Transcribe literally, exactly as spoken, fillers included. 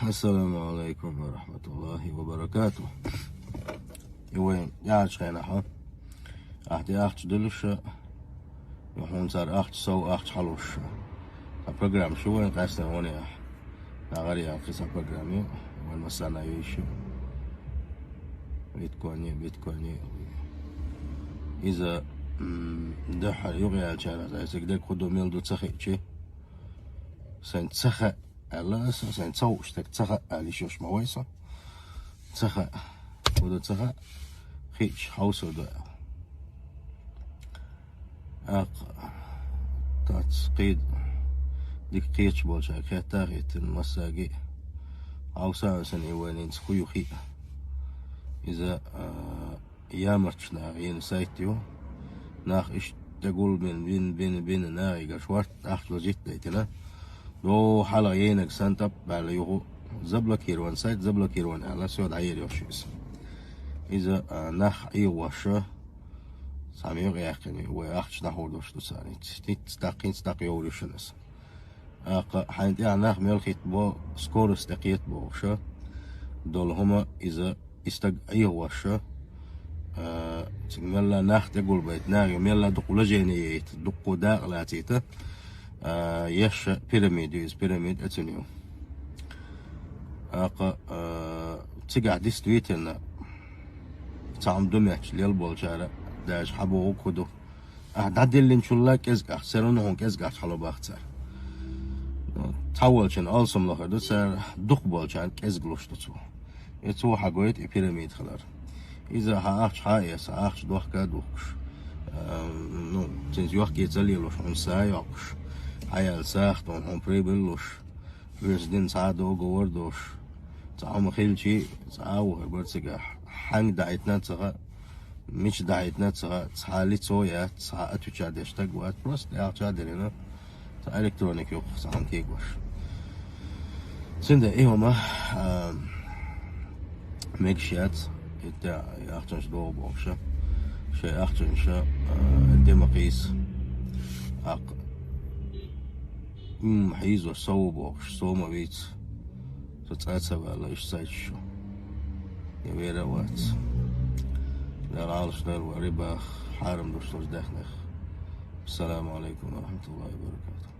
Ассаламу алейкум ва рахматуллахи ва баракатух. И вай яхачхайна ха. Ахти ахча дулуша. Юхун цар ахча сов ахча халуша. А программа шу вайн къасна вони ах. Нагар яхи са программа. Вайн масана юшу. Биткоини, биткоини. Иза дахар югъялчара. Зайсик дек худу мел ду цахичи. Сайн цаха аьлла аса, сайн цавуш таг цаха аьлла йиш йолуш ма вай со. Цаха, худа цаха, хич хьовсур ду. Аккха, тац кхид, дика кхечу болчаьрга хетта а хеттина массаги. Хьовса а сан и вайнинца ху ю хиъ. Иза, а, ямарчу наха йина сайт ю. Нах иштта тӀегулбина, бина, бина, бина, нахигаш варт ахча лажитта дайтина. До хьалха йийнаг сан тӀап баьлла юху заблокирован сайт, заблокирован аьлла, всё, дӀаер йош иза. Иза, а, нах Ӏехоша, цхьа мекъа яьккхина, вай ахча дӀахьур долуш ду царна. Ницца даккхинца даккха йовр ю шуна аса. Аккха хьайн тӀехь нах мел хитта бо, скорость тӀе кхета бохуша, долу хӀума иза и стаг Ӏехоша, а, цига мелла нах тӀегулбайта, наха мелла дукха лажене яйта, дуккха дакъа лацийта, а, еш пирамида ю, иза пирамида а цуьнан ю. Аккха, а, цигахь действительно цхьа хӀума ду метташ лел болчара, даже хьан боху хӀу ду. Ахьа дӀаделлинчулла кӀезиг ахча, церан хӀун кӀезиг ахча хьало бах цара. Ну, цхьа волчун алсам лахар ду цара, дукха болчарна кӀезиг луш ду цо. И цо хьан гойту и пирамида хилар. Иза хьан ахча хьан эса, ахча дохка а духкуш. А, ну, цуьнца йохке ца лелош, хьуна са а йоккхуш. Хьан яьлла сахьтон, хьуна прибыль луш. Вуьрса дина цхьа а договор долуш. Цхьа хӀума хилчи, цхьа а вухар бара цигахь. Хьанга дахьийтина а ца хаьа, мича дахьийтина а ца хаьа, цхьа лицо яц, цхьа отвечать деш стаг вац, просто яхача а дерина, цхьа электроник юккъа цхьа хӀума кегош. Цуьнда и хӀума, а, мегаш яц, и тӀе ахчанаш догӀу бохуша, шайн ахчанаш, а, де ма кхийса. Аккха, м, хьийзо сов бохуш, сов ма вийца. Со цӀа а ца ваьлла, иштта сайташ шу. Я вера а вац. Дала Ӏалашдойла вай рибах, хьарам долуш долчу даьхнех. Ассаламу алейкум ва рахматуллахи ва баракатух.